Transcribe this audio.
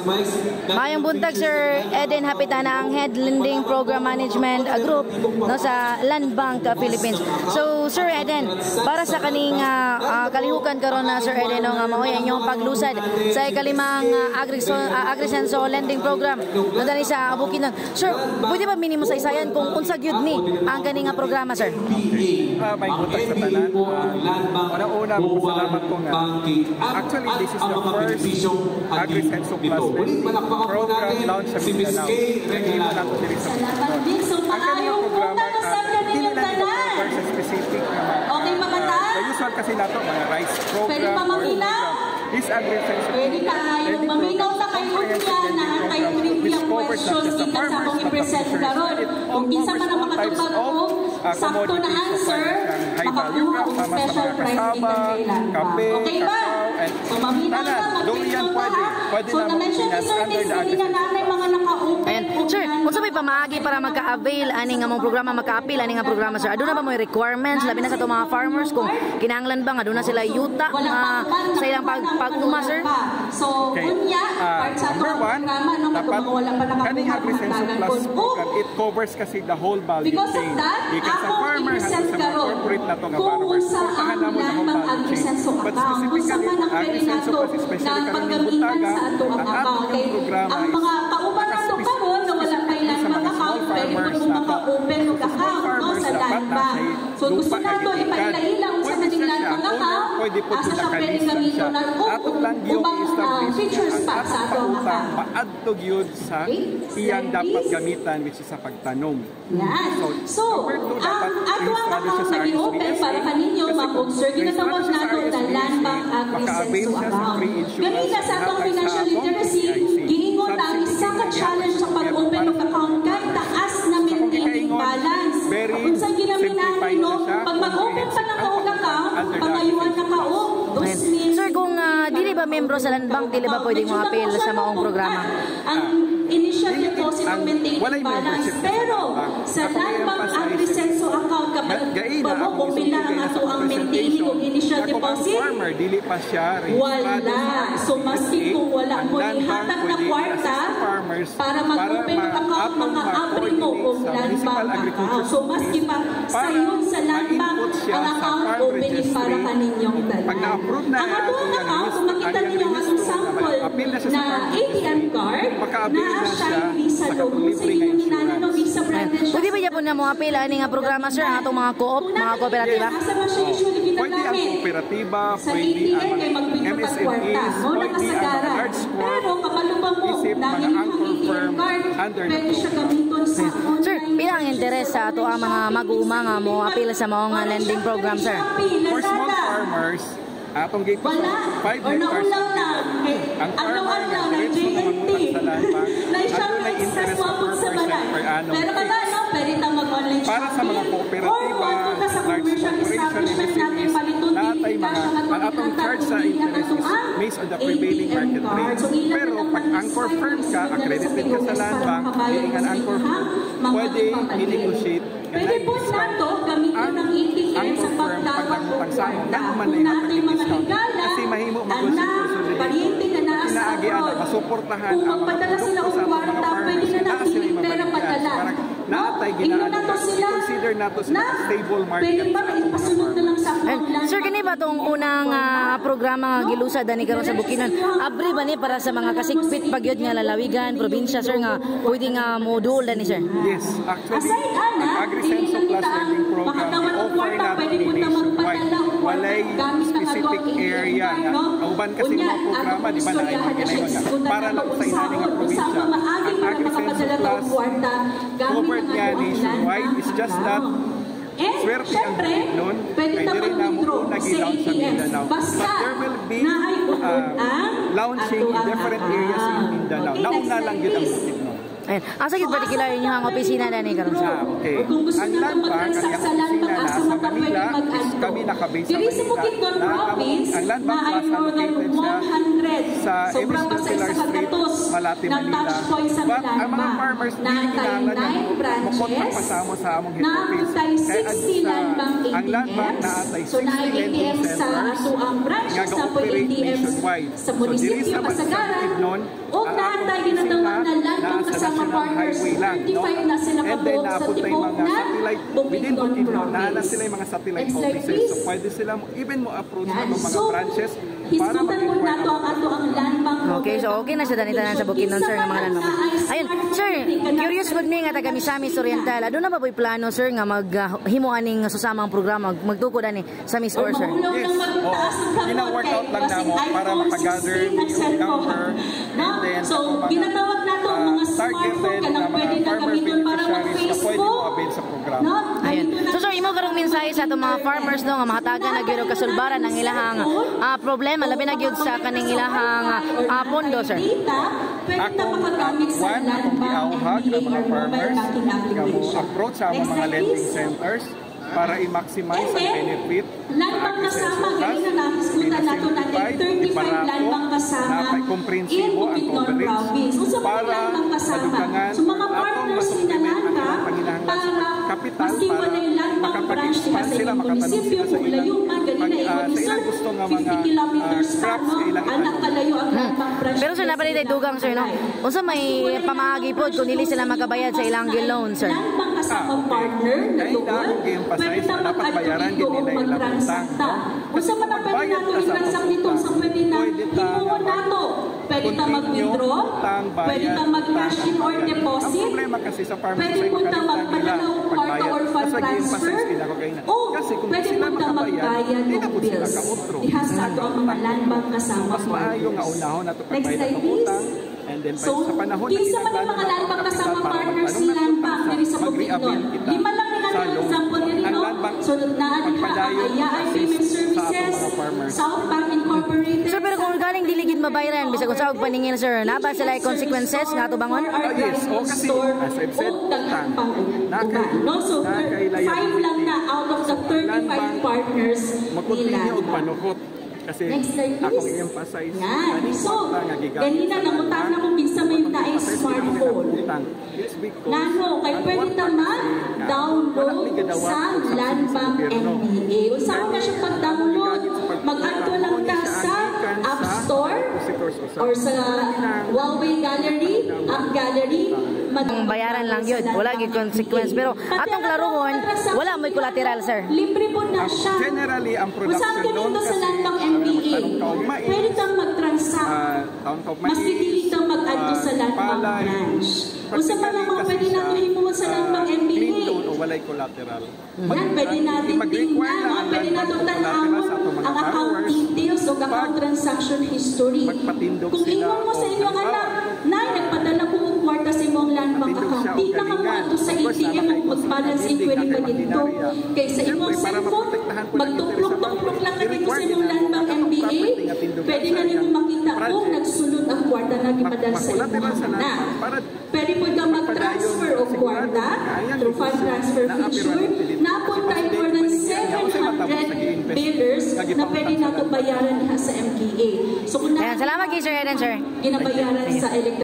Maayong buntag, Sir Eden Hapitana, ang Head Lending Program Management Group, no, sa Land Bank Philippines. So, Sir Eden, para sa kaning kalihukan karon na, Sir Eden, no, nga mao'y inyong paglusad sa ikalimang AgriSenso Lending Program no dali sa Bukidnon. Sir, pwede ba minimo sa isayan kung unsa gyud ni ang kaning nga programa, sir? Maayong buntag sa tanan. Una-una, salamat ko nga. Actually, this is the first AgriSenso Plus lending program launch sa Mindanao. Nahimo nato diri sa Salamat Bukidnon. din. So, Ang kaning maayong programa, buntag sa dili kaninyong lang ito tanan. cover sa specific nga mga Okay, mga ta? the usual kasi nato mga rice program Pwede pa or maminaw? program. This AgriSenso Pwede kayo lending maminaw program ta kay comprehensive unya lending na kay program which trivia covers not questions just the gikan sa farmers akong but the i-present fisheries. karon. It Kung kinsa covers man ang all types makatubag of og sakto na commodities. So, answer, high value makakuha crop, og sama sa special mga prize kasaba, gikan kay Land Bank. kape, Okay ba? kakao, and So maminaw tanan. ta, Durian mag-withdraw ta pwede. ha. Pwede So na na-mention ni mo Sir under Miss the kanina AgriSenso na may mga naka-open Ayan. og Sir, Land unsa may pamaagi para magka-avail ani nga mong programa, maka-appeal ani nga programa, sir? Aduna ba mo'y requirements labi na sa atong mga farmers kung kinahanglan ba nga aduna sila yuta Wala nga pa sa ilang pag-uma, sir? So, Okay. unya, part sa Number atong one, programa, no, dapat mga wala pa nakakuha kaning AgriSenso mahatagan Plus ko. program, it covers kasi the whole value Because of chain. that, Gikan sa akong farmer hanggang i-present sa mga karon corporate na to nga kung borrowers. unsa Suportahan ang namo the Land whole Bank value chain. AgriSenso But account. Unsa specifically, man ang pwede AgriSenso nato Plus, especially na karon ning paggamitan buntaga, sa ato ang ang account. atong Kay programa ang is mga kauban nato karon na wala pay specifically Land sa Bank mga small account, pwede farmers po mo nato. maka-open og Sa small account, no, farmers, sa dapat Land Bank. nasa So gusto lupa nato nga gikan. ipaila-ila unsa Pwede man ning siya Land siya Bank owner, account, pwede po asa siya pwede nakalist lang gamiton siya. na og Ato lang yung ubang i-establish features ang pa sa atong atong pautang account. maadto gyud sa Okay, iyang slide, dapat please. Gamitan, which is sa pagtanom. Yan. So, number two, ang dapat ato ang rehistrado siya account sa na gi-open RSBSA. para kaninyo, Kasi ma'am kung ug sir, ginatawag rehistrado siya sa nato na RSBSA, Land Bank maka-avail AgriSenso siya sa account. free insurance Ganina sa atong hatag sa financial atong literacy, PIC. giingon ang Subsidy isa ka nga challenge sa gihatag sa pag-open gobyerno og account kay taas na Sa kung maintaining gikaingon, balance. very Unsay ginaminani, simplified no, na siya, pag mag-open pa na ka og account, under the pangayuan na ka og Ayan. 2,000. Sir, kung dili ba membro sa Land Bank, dili ba pwedeng mo-appeal sa maong programa? Ang initial deposit Ang of maintaining walay balance. membership sa Pero Land Bank. sa Ako Land Bank i-emphasize AgriSenso account, kapag Gaina mo akong kung pila ang isulti ato sa ang maintaining presentation og initial na kung ang deposit, farmer dili pa siya rehistrado wala. sa So, maski RSBSA, kung wala ang mo Land Bank ihatag na pwede kwarta i-assist farmers para mag-open og account, atong mga abri mo ma-coordinate og sa Land Municipal Bank Agriculture account. So, maski pa Office para sayon sa Land Bank ma-input siya ang sa account, farm open it para registry. kaninyong tanan. Pag na-approve na Ang atong ang account, kung makita ang ninyo ang atong registro, sample appeal na siya sa na farm ATM card, maka-avail na na siya siya Visa sa logo. Sa libre nga inyong inana, no, insurance. Visa branded siya. Pwede ba yapon na mo appeal ani nga programa, sir, ang atong mga co-op, Kung mga nakita kooperatiba? niyo, asa man siya usually Pwede ang ginagamit? kooperatiba, Sa pwede ATM ang kay mga mag-withdraw kag kwarta, MSMEs, mo pwede ang mga nakasagaran. large corp, Pero kabalo ba mo isip na mga ang inyong anchor ATM firm card under the pwede siya program. Gamiton sa online Sir, pila ang interes sa ato ang mga mag-uuma nga mo appeal sa maong Online lending shopping, program, sir? Shopee, For small Lazada. Farmers, atong gate Wala. 5 Or hectares naulang na. Kay ang farmer adlaw-adlaw nga ng diretso na J&T. mangutang sa Land Bank, Na adunay Shopee Express interest of wapod sa 4% balay. per annum Pero fixed. kada no, pwede ta mag-online Para sa shopping. mga kooperatiba, Or moadto ta sa large commercial corporation, establishment natin MSMEs, paliton natay dili mga cash ang ang atong atong ihatag charge sa kundi ang interest is atoang based on the prevailing ATM market card. rate. So ilan Pero na lang pag ang anchor firm ka, swipe sa accredited ka sa POS Land para Bank, makabayad being an sa anchor inyong firm, mga pwede pamalit. I-negotiate nga Pwede po na-discount nato gamiton ang ang ATM sa anchor firm pag pagtawag og nangutang sa amo. kwarta. Ngano man Kung na natin mga discount? higala, Kasi mahimo anak, mag-consolidate. Paryente nga naa sa Pinaagi ana, abroad. Masuportahan Kung ang mga magpadala sila produkto og sa atong mga kwarta, pwede farmers. na Naa natin sila pera mabaligyan. padala. Parang naatay No? ginaan Ingon na to sila consider nato sila na stable market pwede ba sa atong mga ipasunod na lang sa Ayun. akong Land Sir, kini ba tong unang programa nga gilusad ani karon sa Bukidnon? Abri ba ni para sa mga kasikpit pagyud nga lalawigan, probinsya, sir, nga pwede nga modul ani, sir? Yes, actually, Aside ana, ang AgriSenso dili lang Plus kita ang Lending Program, makatawad og i-offer kwarta, nato pwede ni po na nationwide. magpadala og kwarta Walay gamit ang specific atong ATM area card, nga. no? Uban kasi Unya, mga programa, atong di ba, na ay istoryahan mga na siya, ginayon nga. isgutan Para nato lang sa unsaon, inani nga unsa probinsya. ang maagi Ang para AgriSenso makapadala ta og Plus, kwarta gamit covered ang niya atong Land nationwide. Bank It's just that account. And, swerte ang syempre, Bukidnon, pwede kay ta diri na mo mag-withdraw una sa gi-launch sa ATM. Mindanao. Basta, But there will be naay utod ang launching in atoang different areas in account. Mindanao. Okay, Nauna next lang slide, gyud ang please. Bukidnon. Ayun. Asa gid particular inyong ang opisina dani karon, sir? Ah, okay. Kung gusto Ang na Land Bank, mag-transact ang sa Land Bank, opisina asa nasa man ka pwede Manila, is mag-adto? kami nakabase sa Diri sa Manila. Bukidnon Province, Ang Land Bank na ay Plaza more than located siya 100. sa Sobra MS pa sa Pilar isa Street, kagatos Malate, na Manila. touch point sa But Land ang mga Bank. farmers Na dili tay kinahanglan nga 9 mokontak pa branches, sa amo sa among head na office. tay Kay 60 Land Bank ang Land Bank ATMs. naatay So naay 60 lending ATM sa centers ato ang branch nga sa ga-operate ATMs nationwide. sa So diri munisipyo sa Kasagaran Bukidnon, ug ang naa atong na ginatawag na Land Bank naa sa Kasama national Partners, highway lang, no? 35 na sila And then kabuok sa naapod tayo tibuok mga na satellite within Bukidnon Bukidnon, naa na Province. sila yung mga satellite Next slide, offices. So please. pwede sila even mo approach Yan. ang mga So, branches para hisgutan po mag-inquire nato ang ato ang Land Bank Okay, so okay na siya danitanan sa Bukidnon, sir, nga mga Land Bank. Ayun, sir, curious pud mi nga taga Misamis Oriental. Aduna ba po'y plano, sir, nga maghimo aning susamang programa magtukod ani sa MisOr, sir? Mahulaw Yes. nang magtaas ang Oo. kamot Gina-workout kay lang basing namo para iPhone makagather 16 ang yung cellphone. number No? and then So, atong mga, ginatawag nato ang mga smartphone targeted kanang na mga pwede na farmer gamiton para beneficiaries na pwede mag-Facebook. mo-avail sa programa. No? Ayun. Gamiton So sir, imo karong mensahe sa atong mga farmers, no, nga mahatagan na gyud og kasulbaran ang ilahang problema, labi na gyud sa kaning ilahang pondo, sir. Data, pwede na Akong makagamit sa one, Land akong Bank giauhag MBA ang mga or mobile farmers banking nga mo application. approach sa among Next mga slide, lending please. centers para i-maximize And ang then, benefit Land Bank Kasama, ganina na hisgutan nato natin 35 Land Bank Kasama in komprehensibo ang Bukidnon coverage Province. Unsa man para ang Land Bank Kasama? madugangan So mga atong partners ni masupplement Land ang Bank ilang panginahanglan sa para kapital maski para walay Land Bank branch diha makapag-expand sa sila, inyong makatanom munisipyo, sila sa kung ilang layo man, ganina ingon sa ni sir, ilang gusto nga 50 mga kilometers pa, crops no? nga ilang Anak itanom. kalayo ang Land Bank branch Pero sir, diha sa naa pa ilang dugang, sir, no? balay. Unsa may Maski walay pamaagi Land Bank pod kung dili branch sila sa makabayad sa inyong ilang loan, sir? Land Bank Kasama partner na Kaya tuod, akong gi-emphasize pwede na na dapat mag-adto bayaran dito gid o nila ilang mag-transact utang, ta. no? Unsa Kasi man ang kung pwede magbayad nato ka sa i-transact dito utang, sa pwede na pwede ta himuon nga nato. Pwede ta continue, mag-withdraw, utang, bayad, pwede ta mag-cash in or utang, bayad. deposit, Ang problema kasi sa farmers pwede ay po ta makalimutan nila magpadala og kwarta pagbayad. or fund That's why gi-emphasize transfer, nila ko kay na. o Kasi kung pwede sila po ta makabayad, magbayad di na og po sila bills. kautro. Diha sa ato ang mga Land Bank Kasama Mas maayo nga partners. unahon nato Next pagbayad slide, atong please. utang and then So, sa panahon na kinsa man ang kinahanglan mga na Land Bank atong Kasama kapital para partners magtanong ni na Land Bank utang diri sa mag-reavail Bukidnon? kita Lima lang ni sa nato loan. example diri, Ang no? Land Bank So naa diha ang magpadayon Ayaay assist Payment sa atong Services, mga farmers. South Bank Incorporated, Sir, pero kung galing dili gid mabayaran bisag unsa og paningil, sir, naa ba sila consequences nga atubangon? Ah, yes. O, kasi, as I've said, og daghang utang. pang uban. No? So, Nakay 5 lang na out of the 35 Land Bank, partners ni Mag-continue Land og Bank. panuhot kasi Next slide, please. akong i-emphasize Yan. kaning So, kwarta nga gigamit ganina sa nangutana Land Bank, kung kinsa may atong naay i-emphasize gid nila smartphone. utang. It's because Ngano, kay ang pwede kwarta ta kasi nga, mag-download wala ni gadawat sa og subsidy Land sa Bank gobyerno. MBA. Unsa na siya pag-download? Mag-adto lang ka sa App Store or sa Huawei Gallery, App Gallery, Ang bayaran lang yun. Wala gyud consequence. Pero atong klarohon, wala mo'y collateral, sir. Libre po na siya. Generally, ang Kung production saan loan ganito sa kasi, Land Bank sabi na MBA, magtanong ka og mais, pwede kang mag-transact. Taon ka og mais, Maski dili ka mag-adto sa Land Bank palay. branch. Unsa pa Practically lang mga kasi pwede siya, nato himuon sa Land Bank MBA? clean loan o walay collateral. Yan, pwede natin Mag-require tingnan, lang no? ang Pwede Land natin Bank og collateral tanawon sa atong mga ang account borrowers. details o account Pag transaction history. magpatindog Kung sila ingon mo sa og inyong halimbawa, anak, "Nay, nagpadala ko og kwarta sa imong Land Bank Patindog account," siya di og na ka galingan. moadto sa Of course, ATM sama ug kay mag-balance Consul inquiry Kay pa didto. makinarya. Kay sa Siyempre, imong para cellphone, maprotektahan po ang interes sa magtuplok-tuplok lang ka dito sa I-require imong nila Land Bank ang MBA, property nga tindugan pwede sa na nimo iyang makita kung project. nagsulod ang kwarta na gipadala sa Magpa-collateral imong sa Land na. Bank para Pwede po kang mag-transfer og kwarta through fund transfer feature. Naapon tayo more than 700 billers na pwede nato bayaran diha sa MKA. So kung Ayan, salamat kay Sir Eden, sir. ginabayaran sa electric